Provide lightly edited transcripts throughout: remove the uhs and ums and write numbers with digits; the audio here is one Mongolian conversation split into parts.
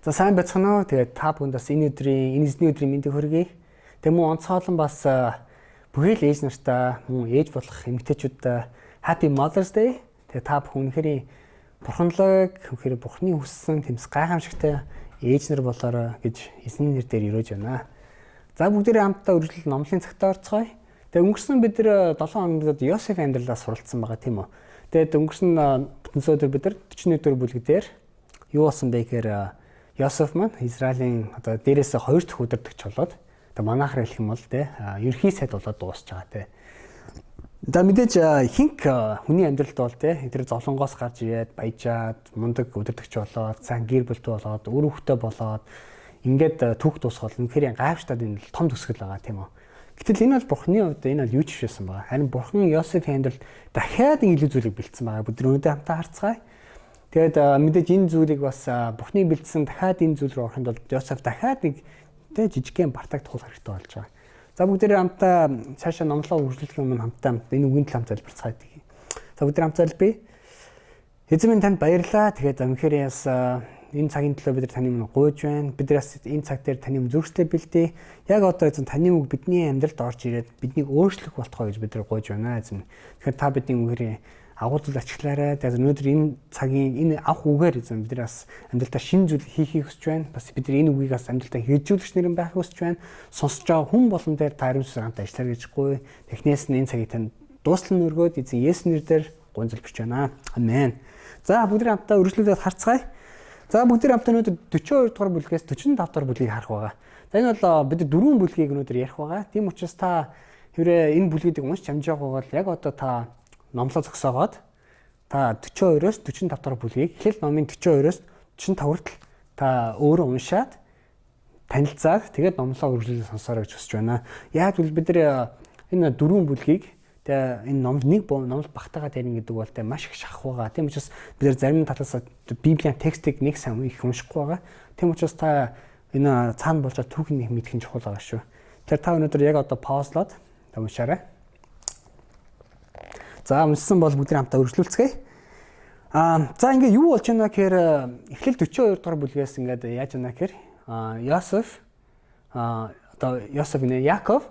За сайн байцгаана уу? Тэгээд та бүхэнд бас энэ өдрийн энэ эзний өдрийн мэндийг хүргэе. Тэгээд мөн онцгойлон бас бүхэл ээж нартаа мөн ээж болох эмэгтэйчүүдээ Happy Mother's Day. Тэгээд та бүхэн үнэхээр бурханлаг, үнэхээр бурхны хүссэн тэмс гайхамшигтай ээж нар болоорой гэж эзний нэр дээр өрөөж байна. За бүгдээрээ хамтдаа үргэлжлэл номлын цагтаа орцгоё. Тэгээд өнгөрсөн бид нар 7 хоногт Йосеф амьдралаас суралцсан байгаа, тийм үү? Тэгээд өнгөрсөн бүтэн өдөр бид нар 41 дэх бүлэг дээр юу болсон бэ гэхээр Йосеф маань Израилийн одоо дээрээс хоёр дахь удирдагч болоод одоо манайхаар хэлэх юм бол те ерөнхий сайд болоод дуусч байгаа, те. За мэдээж хинк хүний амьдралд бол те тэр зовлонгоос гарч ирээд баяжаад мундаг удирдагч болоод сайн гэр бүлтэй болоод үр хөвгтэй болоод ингээд түүх дуусгал үнэхээр гайвштай энэ том төсгөл байгаа, тийм үү. Гэтэл энэ бол Бурхны хувьд энэ бол юу ч биш байсан байгаа. Харин Бурхан Йосефийн амьдралд дахиад илүү зүйлийг бэлдсэн байгаа. Бид өнөөдөр хамтаа харцгаая. Тэгээд мэдээж энэ зүйлийг бас Бурхны бэлдсэн дахиад энэ зүйл рүү орохын тулд Йосеф дахиад нэг тэ жижигхэн бартаг туулах хэрэгтэй болж байгаа. За бүгдээрээ хамтаа цаашаа номлоо үргэлжлүүлэх өмнө хамтаа энэ үгийн талаар залбирцгаая. За бүгдээ хамт залбирая. Эзэн минь, танд баярлалаа. Тэгээд үнэхээр яс энэ цагийн төлөө бид нар таны өмнө гуйж байна. Бид нар бас энэ цаг дээр таны өмнө зүрхсэлээ бэлдээ. Яг одоо, эзэн, таны үг бидний амьдралд орж ирээд биднийг өөрчлөх болтугай гэж бид нар гуйж байна, эзэн. Тэгэхээр та бидний үнэхээр агуу зүйл ачиглаарай. Тэгээд өнөөдөр энэ цагийн энэ авах үгээр, эзэн, бид нар бас амьдралдаа шинэ зүйл хийхийг хүсэж байна. Бас бид нар энэ үгийг бас амьдралдаа хэрэгжүүлэгч нэрэн байхыг хүсэж байна. Сонсож байгаа хүн болон дээр та ариун сүнсээр хамт ажиллаарай гэж гуй. Технээс нь энэ цагийг танд дуустал нь өргөөд эзэн Есүс нэрээр гуйн залбирч байна. Амен. За бүгд хамтдаа үргэлжлүүлээд харцгаая. За бүгд хамтдаа өнөөдөр 42 дугаар бүлгээс 45 дугаар бүлгийг харах байгаа. За энэ бол бид дөрвөн бүлгийг өнөөдөр ярих байгаа. Тийм учраас та хэрвээ энэ бүлгүүдийг уншиж амжаагүй бол яг одоо та номлоо зогсоогоод та 42-оос 45 дугаар бүлгийг, Эхлэл номын 42-оос 45 хүртэл та өөрөө уншаад танилцаад тэгээд номлоо үргэлжлүүлэн сонсоорой гэж хүсэж байна. Яг гэвэл бид нар энэ дөрвөн бүлгийг тэгээ энэ ном нэг номлол багтаага тарина гэдэг бол тэ маш их шахах байгаа. Тийм учраас бид нар зарим талаас Библийн текстийг нэг сайн их уншихгүй байгаа. Тийм учраас та энэ цаана болж байгаа түүхийг мэдэх нь чухал байгаа шүү. Тэгэхээр та өнөөдөр яг одоо паузлаад та уншаарай. За уншсан бол бүгдээ хамтаа үргэлжлүүлцгээе. За ингээ юу болж байна гэхээр Эхлэл 42 дугаар бүлгээс ингээд яаж байна гэхээр Йосеф одоо Йосеф нэ Яков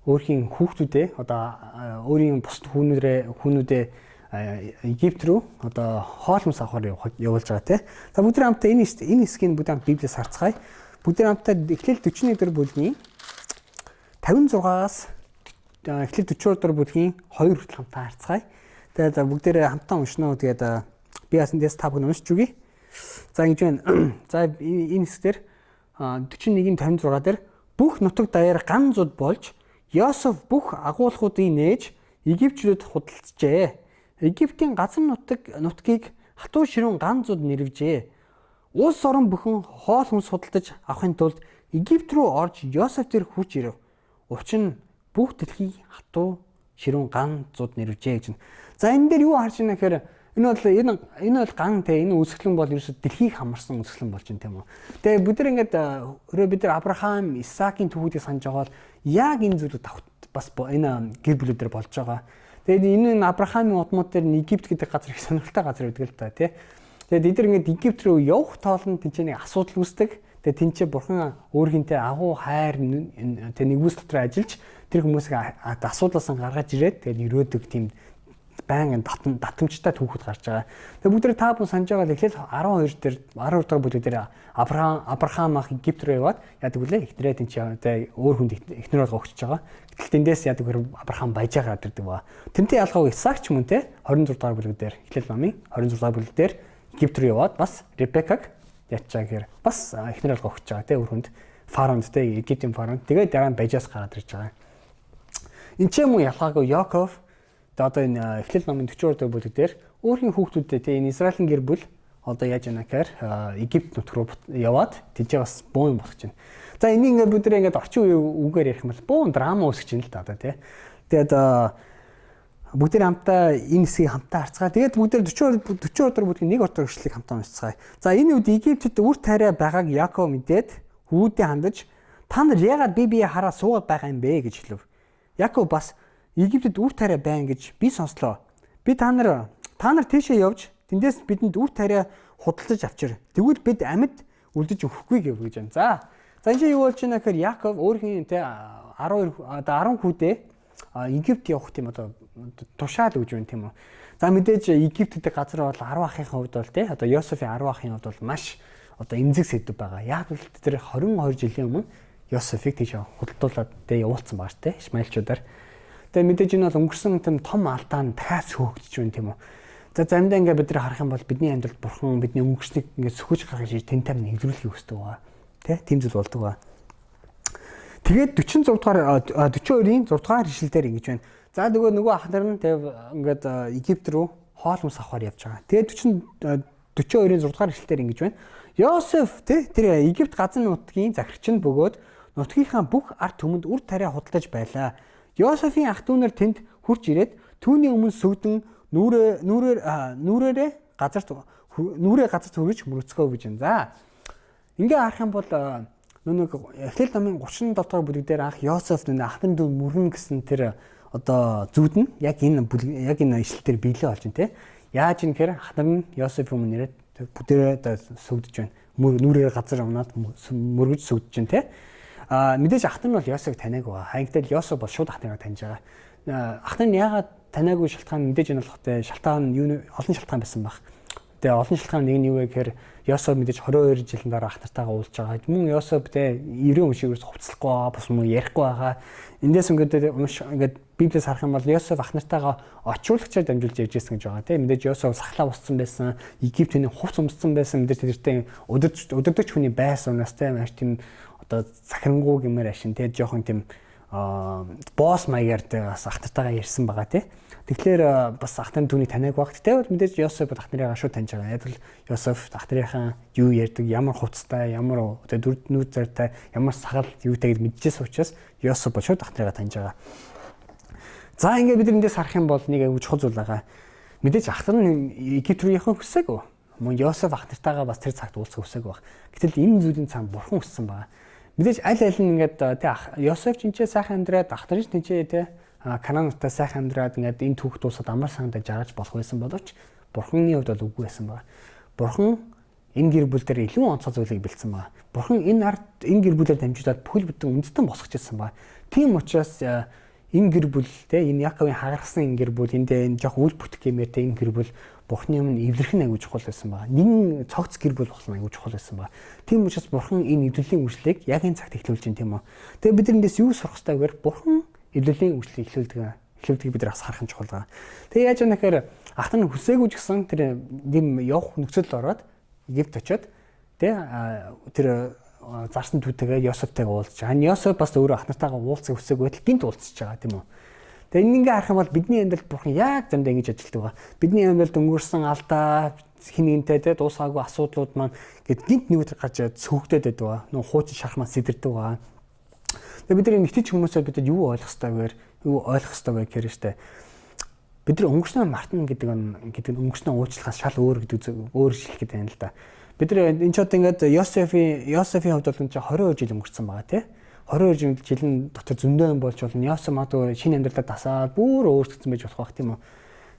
өөрхийн хүүхдүүдээ, одоо өөрийн бусад хүүнүүдээ Египт рүү одоо хоол хүнс авахар явуулж байгаа, тий. За бүгд хамтдаа энэ хэсгийг бүгд хамт Библиэс харцгаая. Бүгд хамтдаа Эхлэл 41 дугаар бүлгийн 56-аас Эхлэл 42 дугаар бүлгийн 2 хүртэл хамтаа харцгаая. Тэгээд бүгдээрээ хамтаа уншина уу? Тэгээд би яасан дэс та бүхэн уншиж өгье. За ингэж байна. За энэ хэсгээр 41-ийн 56 дээр бүх нутаг даяар ган зуд болж Йосеф бүх агуулгуудыг нээж Египтчүүдэд худалджээ. Египтийн газар нутгийг хатуу ширүүн ган зуд нэрвжээ. Улс орон бүхэн хоол хүнс худалдаж авахын тулд Египт рүү орж Йосеф дээр хурж ирэв. Учир нь бүх дэлхийг хатуу ширүүн ган зуд нэрвжээ гэж. За энэ дээр юу харж байна гэхээр энэ бол ган те энэ үзэсгэлэн бол ерөөсө дэлхийг хамарсан үзэсгэлэн болж байна, тийм үү. Тэгээ бид нар ингээд өрөө бид нар Авраам, Исаакийн түүхүүдийг санаж байгаа бол яг энэ зүйлүүд бас энэ гэр бүлүүдээр болж байгаа. Тэгээд энэ Авраамийн удмууд дээр Египт гэдэг газар их сонирхолтой газар байдаг л та, тий. Тэгээд эдгээр ингээд Египт рүү явах тоолн тэнцээ нэг асуудал үүсдэг. Тэгээд тэнцээ бурхан өөрхөнтэй агуу хайр тэ нэгүс дотор ажиллаж тэр хүмүүсийг асуудлаас нь гаргаж ирээд тэгээд өрөөдөг тийм байнгын татамжтай түүхүүд гарч байгаа. Тэгээд бүгд та бүхэн санаж байгаа л Эхлэл 12 дээр 12 дугаар бүлэг дээр Авраам ах Египт рүү яваад яадаг вүлээ? Эхнэрээ тийч өөр хүнд эхнэр болго өгчөж байгаа. Гэтэл тэндээс яадаг вэр Авраам баяжаа гараад ирдэг ба. Тэнтэй ялгаагүй Исаак ч мөн те 26 дугаар бүлэг дээр, Эхлэл номын 26 дугаар бүлэг дээр Египт рүү яваад бас Ребекаг ячаа гэхээр бас эхнэр болго өгч байгаа те өөр хүнд, фараонд те, Египтийн фараонд. Тэгээд дараа нь баяжаас гараад ирж байгаа. Энд ч юм уу ялгаагүй Яков одоо энэ Эхлэл номын 42 дугаар бүлэг дээр өөрхийн хүүхдүүдэд те энэ Израилийн гэр бүл одоо яаж яана гэхээр Египт нутг руу яваад тийчээ бас бөөн болох чинь. За энийг ингээд бид нар ингээд орчин үеийн үгээр ярих юм бол бөөн драма үүсгэж байна л да одоо тий. Тэгээд бүгдээр хамтдаа энэ хэсгийг хамтдаа харцгаая. Тэгээд бүгдээр 42 дугаар бүлгийн 1 дугаар эшлэлийг хамтдаа уншицгаая. За энэ үед Египтэд үр тариа байгааг Яков мэдээд хүүдээ хандаж, та нар яагаад бие бие хараа суугаад байгаа юм бэ гэж хэлв. Яков бас Египтэд үр тариа байна гэж би сонслоо. Би та нар тийшээ явж тэндээс бидэнд үр тариа худалдаж авчир. Тэгвэл бид амьд үлдэж өгөхгүй гэв гэж байна. За. За энэ чинь юу болж байна гэхээр Яков өөрхийн те 12 одоо 10 хүүдээ Египт явах тийм одоо тушаал өгж байна тийм үү. За мэдээж Египт гэдэг газар бол 10 ахын хувьд бол те одоо Йосефийн 10 ахын хувьд бол маш одоо эмзэг сэдв байгаа. Яг л тэр 22 жилийн өмнө Йосефийг тийш худалдуулаад те явуулсан байгаа те Ишмаилчуудаар. Тэгээ мэдээж энэ бол өнгөрсөн тийм том алдаа нь дахиад сөөгдөж байна тийм үү. За заримдаа ингээ бид нар харах юм бол бидний амьдралд бурхан бидний өнгөрснийг ингээ сөхөж гаргаж ирж тэн тань нэвтрүүлэхийг хүсдэг байгаа. Тэ тийм зүйл болдог ба. Тэгээд 46 дугаар 42-ийн 6 дугаар ишлэл дээр ингэж байна. За нөгөө ах нар нь тэг ингээд Египт рүү хоол хүнс авахар явж байгаа. Тэгээд 42-ийн 6 дугаар ишлэл дээр ингэж байна. Йосеф тэ тэр Египт газар нутгийн захирагч нь бөгөөд нутгийнхаа бүх ард түмэнд үр тариа худалдаж байлаа. Йосефийн ах дүү нар тэнд хурж ирээд түүний өмнө сүгдэн нүрээрээ газарт нүрээ газарт хүргэж мөрөцгөө гэж байна. За ингээ харах юм бол нэг Эхлэл номын 37 дугаар бүлэг дээр анх Йосеф нүг ах нар дүү мөрнө гэсэн тэр одоо зүуд нь яг энэ ишлэл дээр биелээ болж байна те. Яаж юм гэхээр ах нар нь Йосеф өмнө ирээд бүгдээрээ одоо сүгдэж байна. Нүрээр газар унаад мөргөж сүгдэж байна те. А мэдээж ах нар нь бол Йосеф таниаг байгаа. Хаягдал Йосеф бол шууд ах нарыг таньж байгаа. Ах нар нь яагаад таниагүй шалтгаан мэдээж энэ болох те шалтгаан юу олон шалтгаан байсан баг. Тэгээ олон шалтгаан нэг нь юу вэ гэхээр Йосеф мэдээж 22 жилийн дараа ах нартайгаа уулзж байгаа. Мөн Йосеф те еврей хүн шиг ерөөс хувцлахгүй байгаа, бас мөн ярихгүй байгаа. Эндээс ингээд унш ингээд Библиэс харах юм бол Йосеф ах нартайгаа очруулагчаар дамжуулж ярьж байсан гэж байгаа те. Мэдээж Йосеф сахлаа усцсан байсан, Египт хүний хувц өмссөн байсан. Мэдээж тэртэй удирдагч хүний байсан унаас те маш тийм одоо захирангуу гэмээр ашин те жоохон тийм босс маягаар бас ах нартайгаа ярьсан байгаа те. Тэгэхээр бас ах нарын түүнийг таниаг баг. Тэгвэл бол мэдээж Йосеф ах нарыгаа шууд таньж байгаа. Яг л Йосеф ах нарынхаа юу ярьдаг, ямар хувцастай, ямар одоо нүд зартай, ямар сагал юутай гэж мэдчихсэн учраас Йосеф бол шууд ах нарыгаа таньж байгаа. За ингээд бид эндээс харах юм бол нэг аягүй чухал зүйл байгаа. Мэдээж ах нар нь Египт рүү явахыг хүсээгүй. Мөн Йосеф ах нартайгаа бас тэр цагт уулзах хүсээгүй баг. Гэтэл энэ зүйлийн цаана бурхан хүссэн байгаа. Мэдээж аль аль нь ингээд тэ Йосеф ч энчээ сайхан амьдраад ах нар ч тэнцээ тэ Канаан нутгаа сайхан амьдраад ингээд энэ түүх дуусаад амар сандаа жаргаж болох байсан боловч бурханы хувьд бол үгүй байсан байна. Бурхан энэ гэр бүл дээр илүү онцгой зүйлийг бэлдсэн байна. Бурхан энэ ард энэ гэр бүлээр дамжуулаад бүхэл бүтэн үндэстэн босгож ирсэн байна. Тийм учраас энэ гэр бүл тэ энэ Яаковын хагарсан энэ гэр бүл эндээ энэ жоох үл бүтэх гэмээр тэ энэ гэр бүл бурхны өмнө эвлэрэх нь аягүй чухал байсан байна. Нэгэн цогц гэр бүл болох нь аягүй чухал байсан байна. Тийм учраас бурхан энэ эвлэлийн үйлчлэгийг яг энэ цагт эхлүүлж байна тийм үү. Тэгээ бид эндээс юу сурах ёстой вэ гэхээр бурхан эвлэлийн үйлчлэгийг эхлүүлдэг бид нар бас харах нь чухал байгаа. Тэгээ яаж вэ гэхээр ах нар хүсээгүй ч гэсэн тэр нэм явах нөхцөл ороод Египт очиод тэ тэр зарсан түүтэйгээ Йосефтэйгээ уулзж байгаа. Йосеф бас өөрөө ах нартайгаа уулзах хүсээгүй байтал гинт уулзж байгаа тийм үү. Тэгээ энэ ингээ харах юм бол бидний амьдралд бурхан яг замдаа ингэж ажилладаг ба. Бидний амьдралд өнгөрсөн алдаа хин нэгнтэй те дуусгаагүй асуудлууд маань гээд гинт нэг өдөр гарч цөөгдөд байдаг ба. Нөө хуучин шарх маань сэтэрдэг ба. Тэгээ бид нар энэ итгэж хүмүүсээ бид нар юу ойлгох ёстой вэ? Юу ойлгох ёстой вэ гэхээр штэ. Бид нар өнгөрснөө мартна гэдэг нь өнгөрснөө уучлахаас шал өөр гэдэг өөр шилэх гэдэг юм л да. Бид нар энэ ч одоо ингээд Йосефийн хувьд бол энэ 22 жил өнгөрцөн байгаа тий. 22 жилийн дотор зөндөө юм болж болно. Йосеф магадгүй шинэ амьдралаа дасаад бүр өөрчлөгдсөн байж болох байх тийм үү.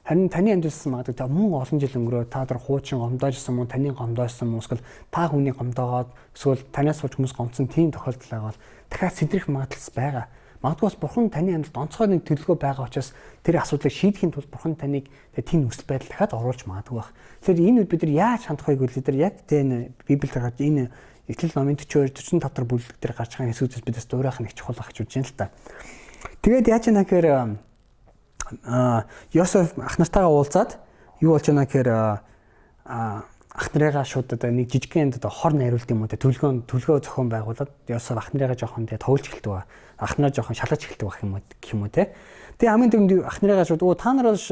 Харин таны амьдралсан магадгүй та мөн олон жил өнгөрөө та нар хуучин гомдоожсэн мөн таны гомдоожсан мөн эсвэл та хүний гомдоогоод эсвэл танаас болж хүмүүс гомдсон тийм тохиолдол байгаа бол дахиад сэтрэх магадлал байгаа. Магадгүй бас бурхан таны амьдралд онцгой нэг төлөвлөгөө байгаа учраас тэр асуудлыг шийдэхин тулд бурхан таныг тийм нөхцөл байдал дахиад оруулж магадгүй байх. Тэгэхээр энэ үед бид нар яаж хандах вэ гэвэл бид нар яг тийм Библиэд гарч энэ Эхлэл номын 42 45 дахь бүлэг дээр гарч байгаа хэсгүүдээс бид бас дуурайх нь их чухал байх гэж бодож байна л та. Тэгээд яаж яана гэхээр Йосеф ах нартайгаа уулзаад юу болж байна гэхээр ах нарыгаа шууд одоо нэг жижигхэн одоо хор найруулд юм уу те төлгөө зохион байгуулад Йосеф ах нарыгаа жоохон те тоглож эхэлдэг ба. Ах нараа жоохон шалгаж эхэлдэг байх юм уу гэх юм уу те. Тэгээ хамгийн түрүүнд ах нарыгаа шууд та нар бол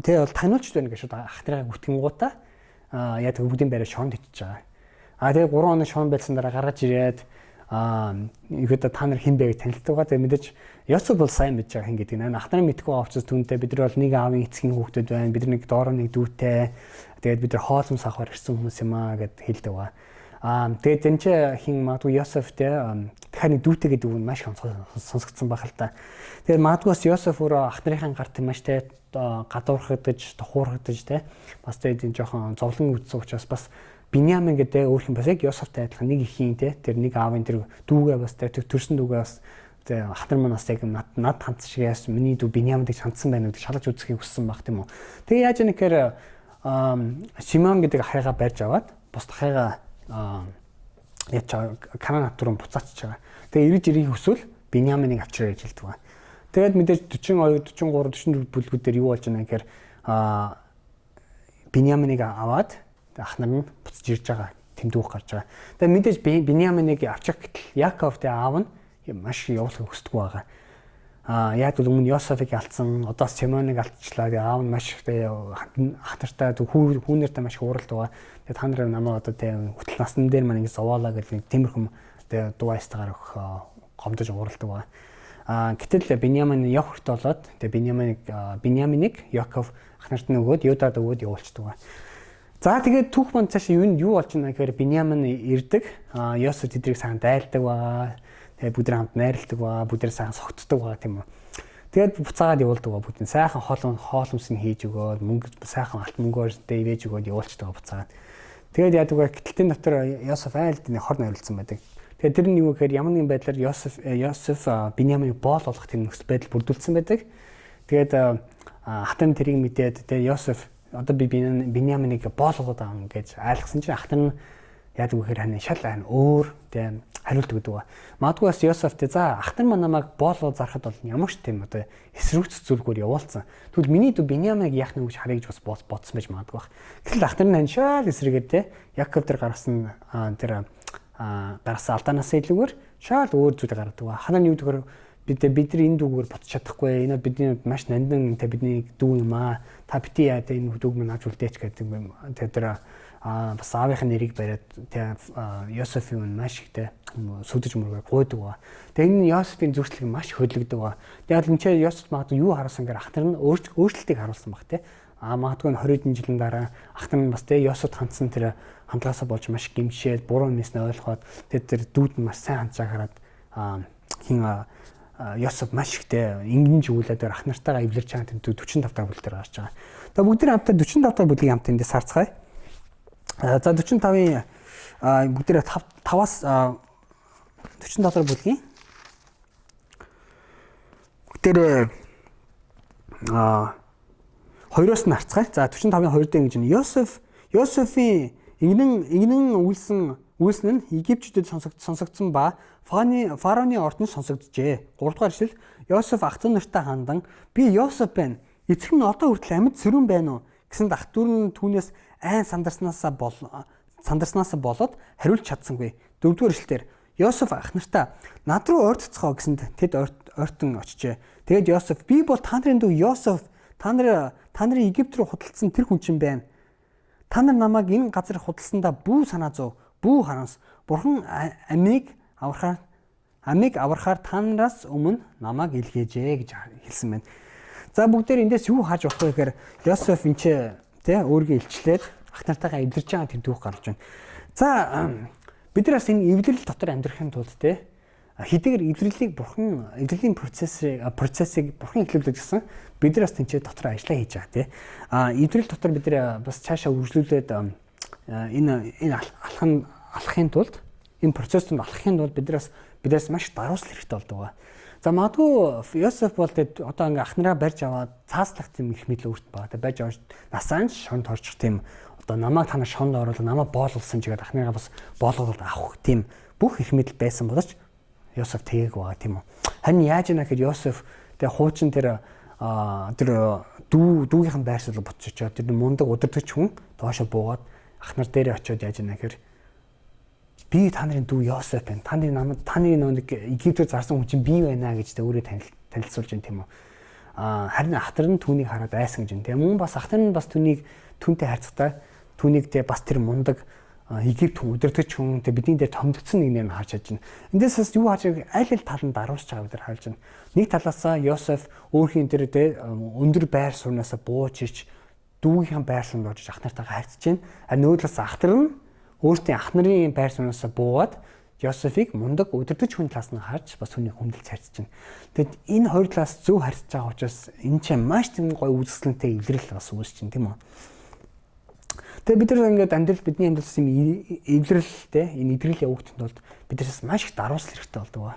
те бол таниулч байна гэж шууд ах нарыгаа гүтгэнгуудаа яг бүгдийн байраа шонд ичж байгаа. А тэгээ 3 хоног шон байсан дараа гаргаж ирээд ихэд та нар хэн бэ гэж танилцдаг байгаа. Тэгээ мэдээж Йосеф бол сайн мэдж байгаа хэн гэдэг нь. Ах нарын мэдгүй байгаа учраас түүнтэй бид нар бол нэг аавын эцгийн хүүхдүүд байна. Бид нар нэг доороо нэг дүүтэй. Тэгээд бид нар хоол хүнс авахар ирсэн хүмүүс юм аа гэд хэлдэг байгаа. Тэгээд энэ ч хин магадгүй Йосеф те дахиад нэг дүүтэй гэдэг үг нь маш их сонсогдсон байх л та. Тэгээд магадгүй бас Йосеф өөрөө ах нарын гарт маш те гадуурхагдаж, тухуурхагдаж те бас тэгээд энэ жоохон зовлон үүдсэн учраас бас Биньямин гэдэг өөр хүн бас яг Йосефтэй адилхан нэг ихийн те тэр нэг аавын тэр дүүгээ бас тэр төрсөн дүүгээ бас тэ ах нар маань бас яг над хандсан шиг яасан миний дүү Биньямин гэж хандсан байна уу гэж шалгаж үзэхийг хүссэн баг тийм үү. Тэгээ яаж яах гэхээр Симон гэдэг ахыгаа барьж аваад бус ахыгаа яаж Канаан хат руу буцаачиж байгаа. Тэгээ ирж ирэх хүсвэл Биньяминыг авчираа гэж хэлдэг байна. Тэгээд мэдээж 42, 43, 44 бүлгүүд дээр юу болж байна гэхээр Биньяминыг аваад ах нар нь буцаж ирж байгаа тэмдүүх гарч байгаа. Тэгээд мэдээж Биньяминыг авчих гэтэл Яков тэ аав нь маш их явуулахыг хүсдэг байгаа. Яг бол өмнө Йосефийг алдсан, одоо Симоныг алдчихлаа. Тэгээ аав нь маш их тэ ах нартай хүүнэртэй маш их ууралд байгаа. Тэгээ та нар намайг одоо тэ хөтөл насн дээр маань ингэ зовоолаа гэх нэг тиймэрхүү тэ дуу айстайгаар өгөх гомдож ууралдаг байгаа. Гэтэл Биньямин явах хэрэгтэй болоод тэгээ Биньяминыг Яков ах нарт нь өгөөд Юдад өгөөд явуулчихдаг ба. За тэгээд түүх манд цаашаа юу болж байна гэхээр Биньямин ирдэг. Йосеф тэднийг сайхан дайлдаг байгаа. Тэгээд бүгд хамт найрладаг байгаа. Бүгд сайхан согтдог байгаа тийм үү. Тэгээд буцаагаад явуулдаг ба бүгд сайхан хоол хүнс нь хийж өгөөд мөнгө сайхан алт мөнгөөр дэвэж өгөөд явуулчихдаг буцаагаад. Тэгээд яадаг вэ? Гэтэл дотор Йосеф айлд нэг хор найруулсан байдаг. Тэгээд тэр нь юу гэхээр ямар нэгэн байдлаар Йосеф Биньяминыг боол болгох тийм нөхцөл байдал бүрдүүлсэн байдаг. Тэгээд хатан тэрийг мэдээд тэгээд Йосеф одоо би Биньяминыг боол болгоод байгаа юм гэж айлгсан чинь ахтар нь яадаг вэ гэхээр хань шал айн өөр тийм хариулт өгдөг ба. Магадгүй бас Йосеф тэ за ахтар маань намайг боолгоо зархад бол ямар ч тийм одоо эсрэгцэх зүйлгээр явуулсан. Тэгвэл миний дүү Биньяминыг яах нь гэж харъя гэж бас бодсон байж магадгүй баг. Гэтэл ахтар нь хань шал эсрэгээр тэ Яков дээр гаргасан тэр гаргасан алдаанаас илүүгээр шал өөр зүйл гаргадаг ба. Ханаа нь юу гэхээр бид нар энэ дүүгээр ботч чадахгүй. Энэ бидний маш нандин тэ бидний дүү юм аа. Та бити яа тэ энэ дүүг минь авч үлдээч гэдэг юм. Тэр бас аавынхын нэрийг бариад тэ Йосефийн үн маш их тэ сүдэж мөргөө гуйдаг ба. Тэгээ энэ Йосефийн зөрчлөг маш хөдлөгдөг ба. Тэгээд энэ ч Йосеф магадгүй юу харуулсан гэхээр ах нар нь өөрчлөлтийг харуулсан баг тэ. Магадгүй 20 жилийн дараа ах нар нь бас тэ Йосефт хандсан тэр хандлагаасаа болж маш гимшээд буруу юмснаа ойлгоод тэр дүүд нь маш сайн хандж хараад хин Йосеф маш ихтэй ингэн жиүүлээд ах нартайгаа эвлэрч байгаа тийм 45 дахь бүлэг дээр гарч байгаа. За бүгд нэг хамтаа 45 дахь бүлгийг хамт эндээс харцгаая. За 45-ын бүгдээрээ 5-аас 47 дахь бүлгийн бүгдээрээ 2-оос нь харцгаая. За 45-ын 2 дээр ингэж байна. Йосефийн ингэнэн үйлсэн нь Египтчүүдэд сонсогдсон ба фараоны ордонд сонсогджээ. 3 дугаар ишлэл Йосеф ах トゥ нартай хандан би Йосеф байна. Эцэг нь одоо хүртэл амьд сөрүүн байна уу гэсэнд ах トゥ нь түүнээс айн сандарснаасаа болоод хариулж чадсангүй. 4 дугаар ишлэлээр Йосеф ах нартаа над руу ойртцгоо гэсэнд тэд ойртон очжээ. Тэгээд Йосеф би бол та нарын дүү Йосеф та нарын Египт рүү худалдсан тэр хүн чинь байна. Та нар намайг энэ газар худалсандаа бүү санаа зов, бүү харамс. Бурхан амийг аврахаар та нараас өмнө намайг илгээжээ гэж хэлсэн байна. За бүгдээр эндээс юу харж болох вэ гэхээр Йосеф энэ ч тэ өөрийгөө илчлээд ах нартайгаа эвлэрж байгаа тэр түүх гарч байна. За бид нар бас энэ эвлэрэл дотор амьдрахын тулд тэ хэдийгээр эвлэрлийг бурхан эвлэлийн процессыг бурхан эхлүүлдэг гэсэн бид нар бас тэнцээ дотор ажиллаа хийж байгаа тий. Эвлэрэл дотор бид нар бас цаашаа үргэлжлүүлээд энэ алхахын тулд энэ процесс донд алхахын тулд биднээс маш даруйсал хэрэгтэй болдог ба. За магадгүй Йосеф бол тэгээд одоо ингээ ах нараа барьж аваад цааслах тийм их мэдл өөрт байгаа. Тэгээд барьж аваад насаан шонд орчих тийм одоо намайг та нар шонд оруулаад намайг боолуулсан чигээд ах нараа бас боолгоод авах тийм бүх их мэдл байсан боловч Йосеф тэгийг байгаа тийм үү. Харин яаж ийна гэхээр Йосеф тэгээ хуучин тэр дүүгийнхэн байршуулга ботч очиод тэр мундаг удирдагч хүн доошо буугаад ах нар дээрээ очиод яаж ийна гэхээр би та нарын дүү Йосеф байна. Та нарын намайг та нарын нэг Египтээр зарсан хүн чинь би байна гэж тэ өөрөө танилцуулж байна тийм үү. Харин ах нар нь түүнийг хараад айсан гэж байна. Тийм мөн бас ах нар нь бас түүнийг түүнтэй харьцахдаа түүнийг тэ бас тэр мундаг Египт хүн удирдагч хүн тэ бидний дээр томдогдсон нэг нэр нь харж чадж байна. Эндээс бас юу харж байгааг аль аль тал нь даруусч байгаа бид нар харж байна. Нэг талаасаа Йосеф өөрхийн тэр тэ өндөр байр сууриасаа бууж ич дүүгийнхэн байр сууринд орж ах нартайгаа харьцаж байна. А нөгөө талаас ах нар нь өөртөө ах нарын байр сууриасаа буугаад Йосефийг мундаг удирдагч хүн талаас нь харж бас түүнийг хүндэлж харьцаж байна. Тэгэд энэ хоёр талаас зөв харьцаж байгаа учраас энэ чинь маш тийм гоё үзэсгэлэнтэй илрэл бас үүсэж байна тийм үү. Тэгээ бид нар ингээд амьдрал бидний амьдралс юм эвлэрэл те энэ идрэл явагдсан тулд бид нараас маш их даруусал хэрэгтэй болдог ба.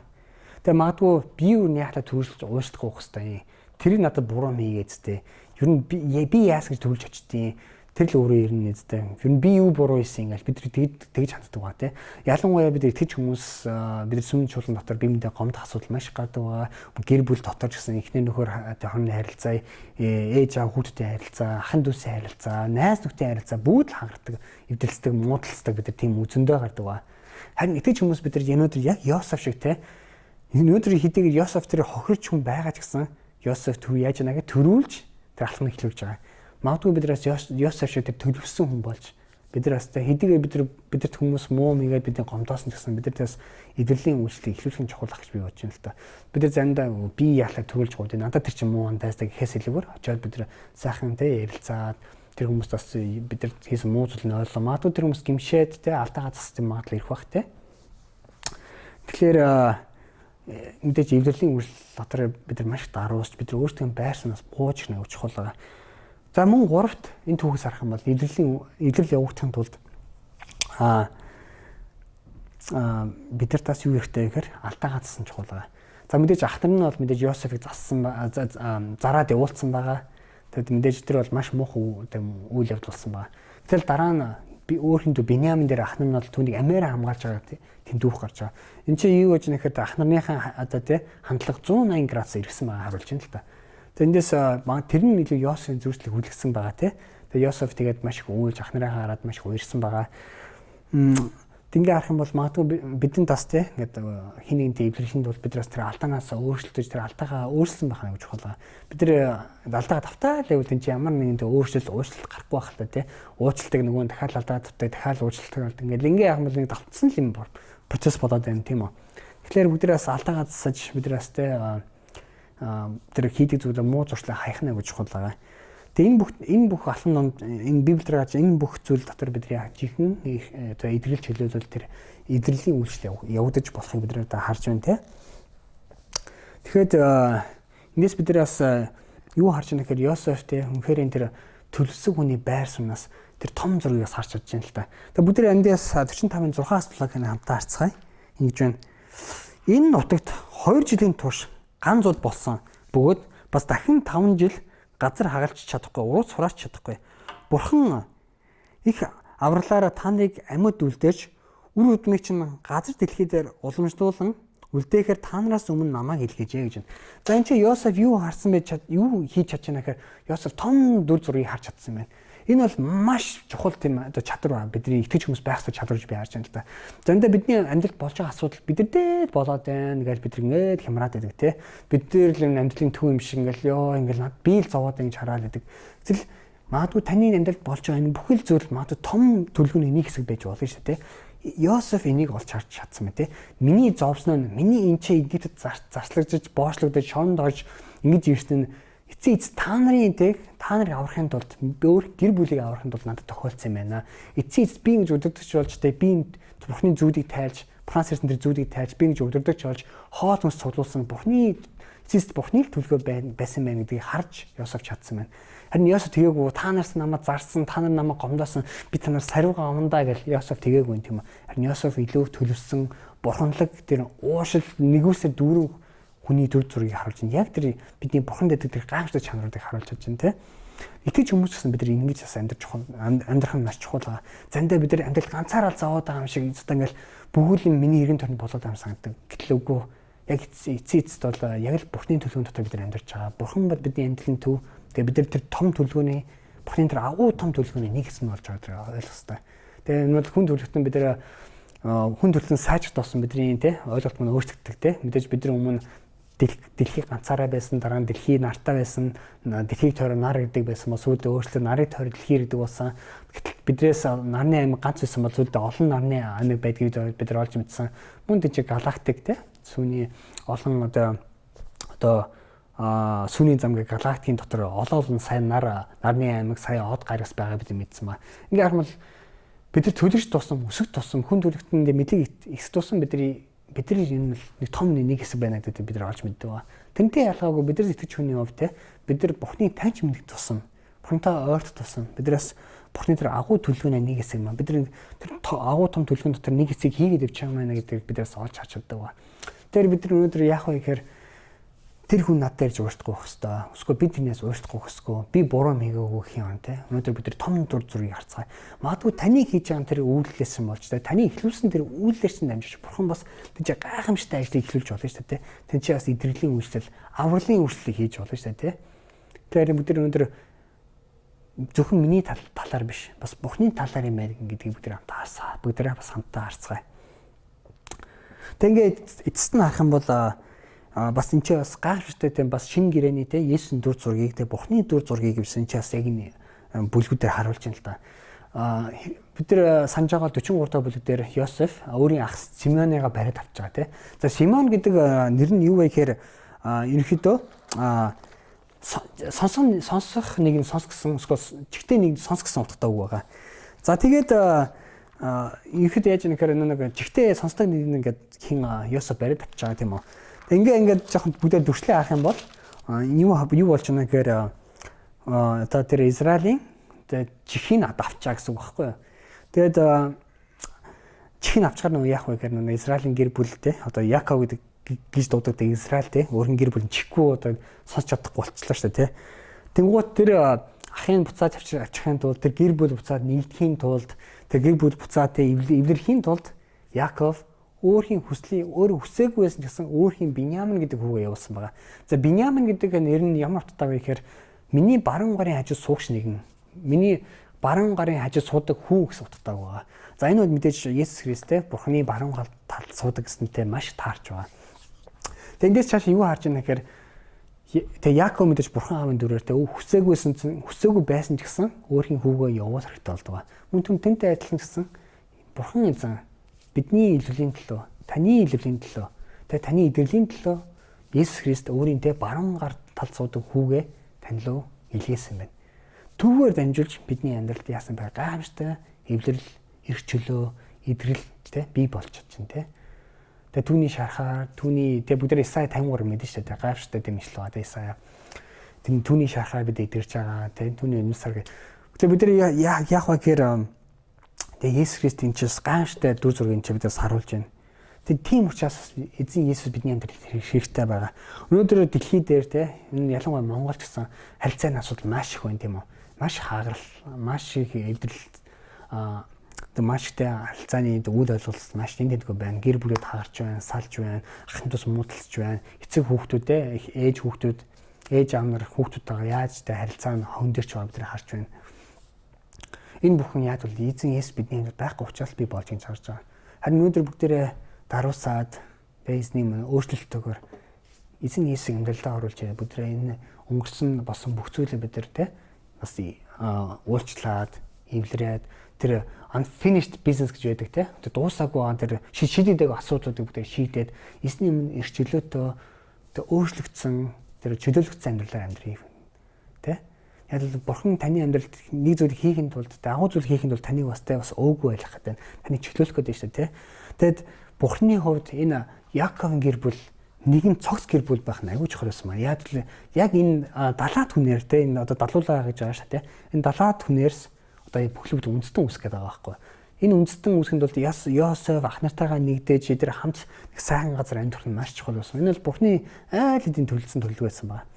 Тэгээ магадгүй би юу яахлаа төрүүлж уушлах уух хэвээр юм. Тэр надад буруу хийгээц те. Ер нь би яасан гэж төрүүлж очтیں۔ Тэр л өөрөө ирнэ нэзтэй. Ер нь би юу буруу хийсэн ингээл бид нар тэгж ханддаг ба тий. Ялангуяа бид итгэж хүмүүс бид нар сүмэн чуулган дотор бие биендээ гомдох асуудал маш их гардаг ба. Гэр бүл дотор ч гэсэн эхнэр нөхөр хоорондын харилцаа, ээж аав хүүхдтэй харилцаа, ахын дүүсийн харилцаа, найз нөхдийн харилцаа бүгд л хангардаг, эвдэлцдэг, муудалцдаг бид нар тийм зөндөө гардаг ба. Харин итгэж хүмүүс бид нар өнөөдөр яг Йосеф шиг тий. Өнөөдөр хэдийгээр Йосеф тэр хохирч хүн байгаа ч гэсэн Йосеф төв яаж яана гэж төрүүлж тэр алхмыг эхлүүлж байгаа. Магадгүй бид нараас Йосеф шиг тэр төлөвсөн хүн болж бид нар бас хэдийгээр бидэрт хүмүүс муу мэгээд бидний гомдоосон ч гэсэн бид нар бас эдгэрлийн үйлчлэлийг эхлүүлэх нь чухал ах гэж би бодож байна л та. Бид нар заримдаа би яалаа төрүүлж гоо надад тэр чинь муу андайстай гэхээс илүүгээр очиод бид нар сайхан те ярилцаад тэр хүмүүст бас бид нар хийсэн муу зүйл нь ойлголоо. Магадгүй тэр хүмүүс гимшээд те алдаагаа засах юм магадлал ирэх бах те. Тэгэхээр мэдээж эвлэрлийн үйлчлэл дотор бид нар маш их даруусч бид нар өөрсдөө байрсанаас бууж нэг чухал байгаа. За мөн гуравт энэ түүхээс харах юм бол эвлэрэл явагдахын тулд бид нар тас юу хэрэгтэй гэхээр алдаагаа зассан чухал байгаа. За мэдээж ах нар нь бол мэдээж Йосефийг зассан зараад явуулсан байгаа. Тэгэд мэдээж тэр бол маш муухай үйл явдал болсон байгаа. Гэтэл дараа нь би өөр хин дүү Биньямин дээр ах нар нь бол түүнийг амиараа хамгаалж байгаа тийм дүүх гарч байгаа. Энд чинь юу гэж нэхэд ах нарныхаа одоо тий хандлага 180 градус эргэсэн байгаа харуулж байна л та. Тэндээс тэр нь илүү Йосефийн зүрхлийг хүлэгсэн байгаа тий. Тэгээ Йосеф тэгээд маш их уйлж ах нарынхаа хараад маш их уярсан байгаа. Ингээ харах юм бол магадгүй бидний тас тий ингээд хин нэгэнтэй эвлэрхийн тулд бид нараас тэр алдаанаас өөрчлөлтөж тэр алдаагаа өөрчилсөн байх нь чухал байгаа. Бид нар алдаагаа тавтаа л байвал энэ чинь ямар нэгэнтэй өөрчлөлт уучлалт гарахгүй байх л та тий. Уучлалтыг нөгөө дахиад алдаа тавтаа дахиад уучлалт болд ингээд ингээ яах юм бол нэг давтсан л юм процесс болоод байна тийм үү. Тэгэхээр бид нараас алдаагаа засаж бид нараас тий тэр хийдэг зүйлээ муу зуршлаа хаях нэ гэж чухал байгаа. Тэгээ энэ бүх алхам номд энэ Библиэр гарч энэ бүх зүйл дотор бид яг жинхэнэ одоо эдгэрэл чөлөөлөл тэр эдгэрлийн үйлчлэл явагдаж болохыг бид нар одоо харж байна те. Тэгэхэд эндээс бид нар бас юу харж байна гэхээр Йосеф те үнэхээр энэ тэр төлөвсөг хүний байр сумнаас тэр том зургийг бас харж чадж байна л та. Тэгээ бүгд эндээс 45-ын 6-аас 7 хэнэ хамтаа харцгаая. Ингэж байна. Энэ нутагт 2 жилийн турш ганц зуд болсон бөгөөд бас дахин 5 жил газар хагалж чадахгүй, урууц сураач чадахгүй. Бурхан их авралаараа та нарыг амьд үлдээж үр удмыг чинь газар дэлхий дээр уламжлуулан үлдээхээр та нараас өмнө намайг илгээжээ гэж байна. За энэ чинь Йосеф юу харсан бэ, юу хийж чадж байна гэхээр Йосеф том дүр зургийг харж чадсан байна. Энэ бол маш чухал тийм одоо чадвар байна. Бидний итгэж хүмүүс байх ёстой чадвар гэж би харж байна л да. Заримдаа бидний амьдралд болж байгаа асуудал бид нар дээр болоод байна гэж бид ингээд хямраад байдаг те. Бид нар л амьдралын төв юм шиг ингээл ёо ингээл над би л зовоод ингэж хараад байдаг. Гэтэл магадгүй таны амьдралд болж байгаа энэ бүхэл зүйл магадгүй том төлөвний нэг хэсэг байж болно шүү дээ те. Йосеф энийг олж харж чадсан байна те. Миний зовсноо нь миний энэ ч Египтэд зарчлагдаж, боочлогдож, шоронд орж ингэж ирсэн нь эцсийн эц та нарын тэг та нарыг аврахын тулд би өөр гэр бүлийг аврахын тулд надад тохиолдсон юм байна. Эцсийн эц би ингэж өдөртөгч болж те би Бурхны зүудийг тайлж, Бурханаас ирсэн тэр зүудийг тайлж би ингэж өдөртөгч болж хоол хүнс цуглуулсан Бурхны эцсийн эц Бурхны л төлгөө байсан байна гэдгийг харж Йосеф чадсан байна. Харин Йосеф тэгээгүй та нараас намайг зарсан, та нар намайг гомдоосон, би та нар сариугаа авандаа гэж Йосеф тэгээгүй юм тийм үү. Харин Йосеф илүү төлөвсөн бурханлаг тэр уушил нэгүсээр дүүрэн хүний төр зургийг харуулж байна. Яг тэр бидний бурхан гэдэг тэр гайхамшигтай чанаруудыг харуулж чадж байна те. Итгэж хүмүүс гэсэн бид нар ингэж бас амьдрах чухал, амьдрах нь маш чухал байгаа. Заримдаа бид нар амьдрал ганцаараа зовоод байгаа юм шиг өстой ингээл бүгд юм миний эргэн тойронд болоод байгаа юм санагддаг. Гэтэл үгүй. Яг эцсийн эцэст бол яг л бурхны төлөвөн дотор бид нар амьдарч байгаа. Бурхан бол бидний амьдралын төв. Тэгээ бид нар тэр том төлөвлөгөөний бурхны тэр агуу том төлөвлөгөөний нэг хэсэг нь болж байгаа тэр ойлгох хэрэгтэй. Тэгээ энэ бол хүн төрөлхтөн бид нар хүн төрөлхтөн сайжрах тусам бидний те ойлголт мөн өөрчлөгддөг те. Мэдээж бидний өмнө дэлхий ганцаараа байсан, дараа нь дэлхий нартай байсан, дэлхийг тойрон нар гэдэг байсан бол сүүлдээ өөрчлөлт нарыг тойрон дэлхий гэдэг болсон. Гэтэл бидрээс нарны аймаг ганц байсан бол сүүлдээ олон нарны аймаг байдгийг бид нар олж мэдсэн. Мөн тийч галактик те сүүний олон одоо сүүний зам гэх галактикийн дотор олон олон сая нар, нарны аймаг, сая од гарагс байгаа бид мэдсэн ба. Ингээ харах бол бид нар төлөрч тусам, өсөх тусам, хүн төрөлхтөнд мэдлэг их тусам бидний энэ нэг том нэг хэсэг байна гэдэг бид нар олж мэддэг ба. Тэрнтэй ялгаагүй бид нар итгэж хүний хувьд те бид нар Бурхны таньж мэдэх тусам, Бурхантай ойрт тусам бид нараас Бурхны тэр агуу төлөвний нэг хэсэг маань бид нар тэр агуу том төлөвийн дотор нэг хэсгийг хийгээд явж байгаа маа гэдгийг бид нараас олж харж чаддаг ба. Тэр бид нар өнөөдөр яах вэ гэхээр тэр хүн над дээр ууртахгүй байх хэвээр. Эсвэл би тэрнээс ууртахгүй хэсгүй. Би буруу хийгээгүй гэх юм те. Өнөөдөр бид нар том дүр зургийг харцгаая. Магадгүй таны хийж байгаа тэр үйлдэлээс нь болж те. Таны эхлүүлсэн тэр үйлдэлээр чинь дамжиж бурхан бас тийч гайхамшигтай ажлыг эхлүүлж болно шүү дээ те. Тэн чи бас идрэлийн үйлчлэл, авралын үйлчлэлийг хийж болно шүү дээ те. Тэгэхээр бид нар өнөөдөр зөвхөн миний талаар биш, бас Бурхны талаар юм байна гэдгийг бид нар хамтаа харсаа. Бүгд бас хамтаа харцгаая. Тэг ингээд эцэст нь харах юм бол бас энэ ч бас гайхамшигтай тийм бас шин гэрэний те Есүсийн дүр зургийг те Бурхны дүр зургийг гэсэн чи бас яг энэ бүлгүүдээр харуулж байна л да. Бид нар санаж байгаа 43 дахь бүлэг дээр Йосеф өөрийн ах Симеоныгаа бариад авч байгаа те. За Симеон гэдэг нэр нь юу вэ гэхээр ерөнхийдөө сонсох нэг нь сонс гэсэн эсвэл чигтээ нэг сонс гэсэн утгатай үг байгаа. За тэгээд ерөнхийдөө яаж нэхэр нэг чигтээ сонсдог нэг нь ингээд хин Йосеф бариад авч байгаа тийм үү. Ингээд жоохон бүгдээ дүрслээ харах юм бол юу болж байна гэхээр одоо тэр Израилийн чихийг авчаа гэсэн үг байхгүй юу. Тэгээд чихийг авчгаар нөгөө яах вэ гэхээр нөгөө Израилийн гэр бүлтэй одоо Яков гэдэг гэж дууддаг Израиль те өөрийн гэр бүл нь чихгүй одоо сонсч чадахгүй болчихлоо шүү дээ те. Тэнгуут тэр ахын буцааж авчихын тулд тэр гэр бүл буцаад нэгдэхийн тулд тэр гэр бүл буцаад те эвлэрхийн тулд Яков өөрхийн хүслийн өөрөө хүсээгүй байсан ч гэсэн өөрхийн Биньямин гэдэг хүүгээ явуулсан байгаа. За Биньямин гэдэг нэр нь ямар утгатай вэ гэхээр миний баруун гарын хажууд суугч нэгэн, миний баруун гарын хажууд суудаг хүү гэсэн утгатай байгаа. За энэ бол мэдээж Есүс Христтэй Бурхны баруун гал талд суудаг гэсэнтэй маш таарч байгаа. Тэгээ эндээс цааш юу харж байна гэхээр тэгээ Яаков мэдээж Бурхан аавын дүрээр тэ хүсээгүй байсан ч гэсэн өөрхийн хүүгээ явуул хэрэгтэй болдог. Мөн түн тэнтэй адилхан гэсэн Бурхан эзэн бидний илүүлийн төлөө, таны илүүлийн төлөө, тэгээ таны идэглийн төлөө Есүс Христ өөрийн тэ баруун гар талд суудаг хүүгээ тань руу илгээсэн байна. Түүгээр дамжуулж бидний амьдралд яасан бэ? Гайхамшигтай эвлэрэл, эрх чөлөө, идрэл тэ бий болж чадчихна тэ. Тэгээ түүний шархаар, түүний тэгээ бүгд Исая 53 мэдэн шүү дээ. Гайхамшигтай тийм ишлэл байгаа тэ Исая. Тэр түүний шархаар бид идэрч байгаа тэ түүний өмнө сар гэх. Тэгээ бид нар яах вэ гэхээр тэгээ Есүс Христ энэ ч гайхамшигтай дүр зургийг чи бидээс харуулж байна. Тэгээ тийм учраас эзэн Есүс бидний амьдралд хэрэгтэй байгаа. Өнөөдөр дэлхий дээр те энэ ялангуяа Монгол ч гэсэн харилцааны асуудал маш их байна тийм үү? Маш хаагарал, маш их эвдрэл тэг маш ихтэй харилцааны үйл ойлголт маш тэнтэдгүй байна. Гэр бүлүүд хагарч байна, салж байна, ахын тус муудалцж байна. Эцэг хүүхдүүдээ, ээж хүүхдүүд, ээж аав нар хүүхдүүдтэйгээ яаж тэ харилцаа нь хөндөрч байгаа бид нар харж байна. Энэ бүхэн яаж бол эзэн Есүс бидний амьдралд байхгүй учраас би болж ингэж харж байгаа. Харин өнөөдөр бүгдээрээ даруусаад эзний мөн өөрчлөлтөөр эзэн Есүсийг амьдралдаа оруулж бүгдээрээ энэ өнгөрсөн болсон бүх зүйлээ бид нар те бас уучлаад, эвлэрээд тэр unfinished business гэж байдаг те. Тэр дуусаагүй байгаа тэр шийдэгдэг асуудлуудыг бүгдээ шийдээд эзний өмнө эрх чөлөөтөө тэр өөрчлөгдсөн тэр чөлөөлөгдсөн амьдралаар амьдрыг те. Яг л бурхан таны амьдралд нэг зүйлийг хийхин тулд агуу зүйл хийхин тулд таныг бас те бас өөгүй байх гэдэг. Таныг чөлөөлөх гэдэг шүү дээ те. Тэгэд бурхны хувьд энэ Яаковын гэр бүл нэгэн цогц гэр бүл байх нь аягүй чухал байсан маа. Яг л яг энэ далаад хүнээр те энэ одоо далуулаа гэж байгаа шүү те. Энэ далаад хүнээрс одоо энэ бүхлүүд үндэстэн үүсгэх гэдэг байгаа байхгүй. Энэ үндэстэн үүсгэхэд бол Йосеф ах нартайгаа нэгдэж эдгээр хамт нэг сайхан газар амьдрах нь маш чухал байсан. Энэ бол Бурхны айл хэдийн төлөлдсөн төлөв байсан байна.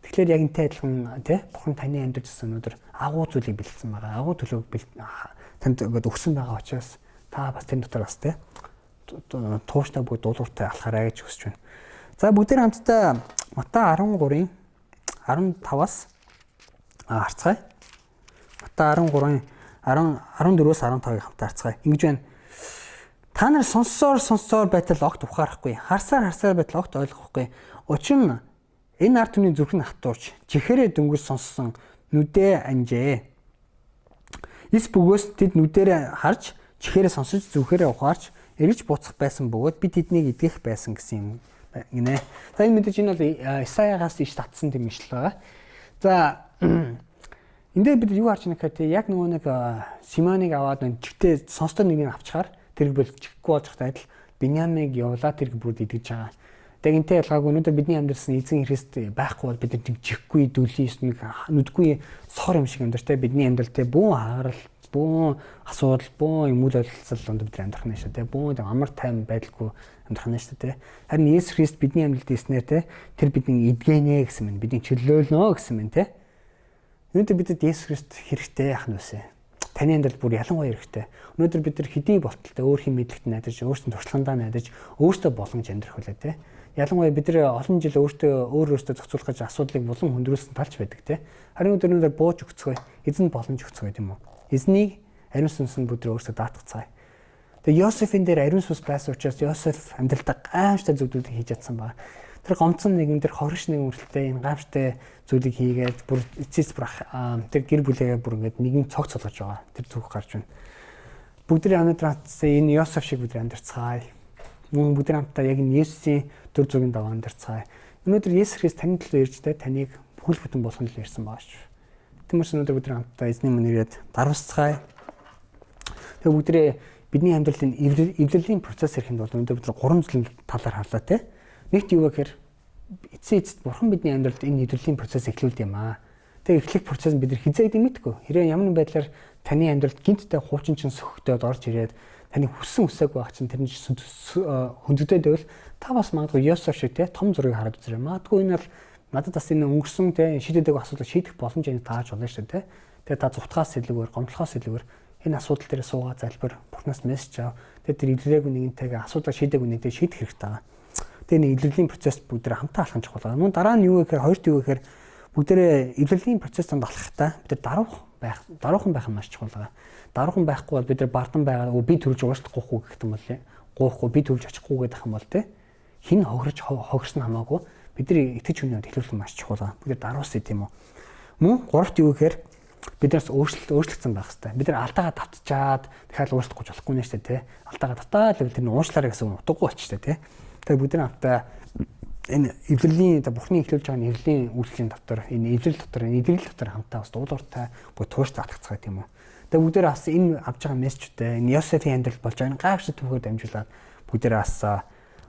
Тэгэхээр яг энтэй адилхан тий Бурхан таны амьдрал гэсэн өнөөдөр агуу зүйлийг бэлдсэн байгаа. Агуу төлөвийг танд ингээд өгсөн байгаа учраас та бас тэр дотор бас тий тууштай бүгд дуулууртай алхаарай гэж хүсэж байна. За бүгдээр хамтдаа Матай 13-ын 15-аас харцгаая. Матай 13-ын 14-өөс 15-ыг хамтаа харцгаая. Ингэж байна. Та нар сонссоор байтал огт ухаарахгүй, харсаар байтал огт ойлгохгүй. Учир нь энэ ард түмний зүрх нь хатуурч, чихээрээ дөнгөж сонссон нүдээ анжээ. Эс бөгөөс тэд нүдээрээ харж, чихээрээ сонсож, зүрхээрээ ухаарч, эргэж буцах байсан бөгөөд би тэднийг эдгэх байсан гэсэн юм гинэ. За энэ мэдээж энэ бол Исаягаас иш татсан тийм ишлэл байгаа. За энэ дээр бид юу харж байна гэхээр яг нөгөө нэг Симоныг аваад нэг чигтээ сонсдог нэгнийг авчгаар тэр бол чихгүй болж байхад адил Биньямыг явуулаад тэр бүрд идэж байгаа. Тэгээ энтэй ялгаагүй өнөөдөр бидний амьдрсан эзэн Христ байхгүй бол бид нар чихгүй дүлий нэг нүдгүй сор юм шиг амьдр те. Бидний амьдрал те бүүн хагарал, бүүн асуудал, бүүн юм үл ойлцол донд бид амьдрах нь шүү те. Бүүн амар тайван байдалгүй амьдрах нь шүү те. Харин Есүс Христ бидний амьдралд ирснээр те тэр бидний эдгэнэ гэсэн мэн, бидний чөлөөлнө гэсэн мэн те. Өнөөдөр бидэд Есүс Христ хэрэгтэй яах нь вэ? Таны амьдрал бүр ялангуяа хэрэгтэй. Өнөөдөр бид нар хэдий болтолтой өөрхийн мэдлэгт найдаж, өөрсдөө туршлагандаа найдаж, өөртөө боломж амьдрах үлээ те. Ялангуяа бид нар олон жил өөртөө өөр өөртөө зохицуулах гэж асуудлыг булан хөндрүүлсэн талч байдаг те. Харин өнөөдөр бууж өгцгөөе. Эзэн боломж өгцгөөе тийм үү? Эзнийг ариун сүнс нь бүгд өөрсдөө даатгацгаая. Тэгээ Йосефийн дээр ариун сүнс байсан учраас Йосеф амьдралдаа гайхамшигтай зүйлүүдийг хийж чадсан ба. Тэр гомцсон нэгэн, тэр хорш нэгэн хүрэлтээ энэ гайхамшигтай зүйлийг хийгээд бүр эцэс бүр тэр гэр бүлээгээ бүр ингээд нэгэн цогц болгож байгаа. Тэр түүх гарч байна. Бүгдний өнөөдөр хамтдаа энэ Йосеф шиг бид амьдарцгаая. Мөн бүгд хамтдаа яг энэ Есүсийн дүр зургийн дагуу амьдарцгаая. Өнөөдөр Есүс Христ таны төлөө ирж тэ таныг бүхэл бүтэн болгоно л ирсэн байгаа шүү. Тийм учраас өнөөдөр бид хамтдаа эзний өмнө ирээд дарвасцгаая. Тэгээ бүгдээ бидний амьдралын эвлэлийн процесс ирэхэд бол өнөөдөр бид гурван зүйлийн талаар харлаа те. Нэгт юу вэ гэхээр эцсийн эцэст бурхан бидний амьдралд энэ эвлэлийн процесс эхлүүлдэг юм аа. Тэгээ эхлэх процесс нь бид нар хизээ гэдэг мэдгүй. Хэрэг ямар нэгэн байдлаар таны амьдралд гинттэй хуучин чин сөхтөөд орж ирээд таны хүссэн үсээгүй байх чинь тэр нь хөндөдөд байвал та бас магадгүй Йосеф шиг те том зургийг хараад үзээрэй. Магадгүй энэ бол надад бас энэ өнгөрсөн те шийдэдэг асуудлыг шийдэх боломж энэ тааж болно шүү дээ. Тэгээ та зутгаас илүүгээр, гомдлохоос илүүгээр энэ асуудал дээр суугаа залбир, бурхнаас мессеж ав. Тэгээ тэр илрээгүй нэгнтэйгээ асуудал шийдээгүй нэгнтэй шийдэх хэрэгтэй байгаа. Тэгээ энэ илрэлийн процесс бүгд хамтаа алхах чухал байгаа. Мөн дараа нь юу вэ гэхээр хоёрт юу вэ гэхээр бүгдээрээ илрэлийн процесс донд алхахдаа бид нар даруухан байх нь маш чухал байгаа. Даруухан байхгүй бол бид нар бардан байгаа би төрж уушлахгүй гэх юм бол гоохгүй би төрж очихгүй гэдэг юм бол те хин хохирч хохирсон хамаагүй бид нар итгэж хүний хувьд эхлүүлэх маш чухал байгаа. Бид нар даруус тийм үү. Мөн гуравт юу гэхээр бид нараас өөрчлөгдсөн байх хэрэгтэй. Бид нар алдаагаа татчаад дахиад уучлахгүй болохгүй нэ шүү дээ, тэ. Алдаагаа татаад л тэр нь уучлаарай гэсэн үг утгагүй болчих шүү дээ, тэ. Тэгэхээр бид нар хамтаа энэ эвлэлийн одоо бурхны эхлүүлж байгаа эвлэлийн үйлчлэлийн дотор энэ эвлэл дотор энэ эвлэл дотор хамтаа бас дуулууртай бүх тууштай атгацгаая тийм үү. Тэгээ бүгдээр бас энэ авж байгаа мессежтэй энэ Йосефийн амьдрал болж байгаа энэ гайхшиг түүхээр дамжуулаад бүгдээр бас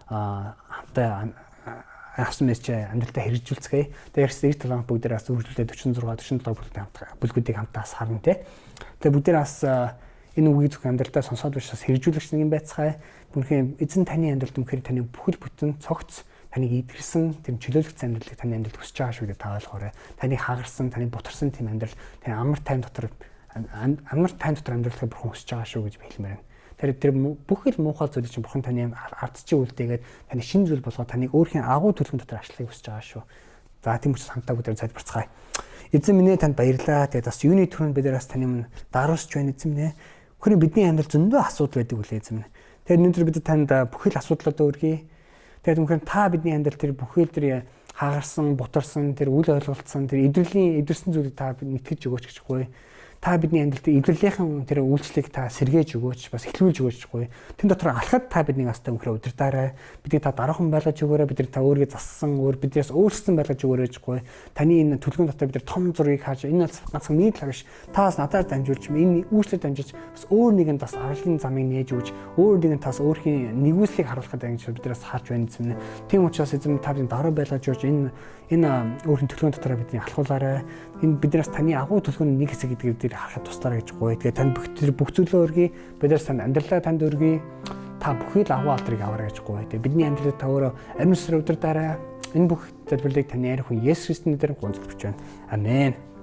хамтаа авсан мессеж амьдралдаа хэрэгжүүлцгээе. Тэгээ ярьсан 97 хоног бүгдээр бас үргэлжлүүлээд 46 47 бүлгүүдийг хамтаа бас харна те. Тэгээ бүгдээр бас энэ үгийг зөвхөн амьдралдаа сонсоод биш бас хэрэгжүүлэгч нэг юм байцгаая. Үнэхээр эзэн таны амьдралд үнэхээр таны бүхэл бүтэн цогц таныг идэрсэн тэр чөлөөлөгдсөн амьдралыг таны амьдралд хүсэж байгаа шүү гэдэг та ойлгоорой. Таныг хагарсан, таныг бутарсан тийм амьдрал, таны амар тайван дотор амьдралыг бурхан хүсэж байгаа шүү гэж би хэлмээр байна. Тэр бүх л муухай зүйлийг чинь бурхан таны ард чинь үлдээгээд таны шин зүйл болгоод таныг өөрхийн агуу төлгөн дотор ашиглахыг хүсэж байгаа шүү. За тийм учраас хамтаа бүгд залбирцгаая. Эзэн минь ээ танд баярлалаа. Тэгээд бас юуны түрүүнд бид нараас таны өмнө даруусч байна эзэн минь ээ. Үнэхээр бидний амьдрал зөндөө асуудал байдаг үлээ эзэн минь. Тэгээд өнөөдөр бид танд бүхэл асуудлуудаа өргөе. Тэгээд үнэхээр та бидний амьдрал тэр бүхэл тэр хагарсан, бутарсан, тэр үл ойлголцсон, тэр эвдэрлийн эвдэрсэн зүйлийг та нэгтгэж өгөөч гэж гуй. Та бидний амьдралд эвлэрлийнхэн тэр үйлчлэгийг та сэргээж өгөөч, бас эхлүүлж өгөөч гуй. Тэн дотор алхахад та биднийг бас үнэхээр удирдаарай. Биднийг та даруухан байлгаж өгөөрэй. Бид нар та өөрийгөө зассан, өөр биднээс өөрчилсөн байлгаж өгөөрэй гэж гуй. Таны энэ төлгөн дотор бид нар том зургийг харж, энэ бол ганцхан миний талаар биш. Та бас надаар дамжуулж, энэ үйлчлэлд дамжиж бас өөр нэгэн бас авралын замыг нээж өгч, өөр нэгэн тас өөрхийн нэгүслийг харуулахад ингэж бид нараас харж байна эзэм. Тийм учраас эзэм та бидний даруй байлгаж өгч, энэ өөрхийн төлгөн дотор бидний алхуулаарай. Энэ биднээс таны агуу төлгөний нэг хэсэг гэдгийг бид харахад туслаарай гэж гуй. Тэгээ танд бүх зүйлөө өргөе. Биднээс танд амьдралаа танд өргөе. Та бүхий л агуу алдрыг аваарай гэж гуй. Тэгээ бидний амьдралд та өөрөө амьсрал удирдаарай. Энэ бүх залбирлыг таны ариун хүн Есүс Христосийн нэрээр гуйж байна. Амен.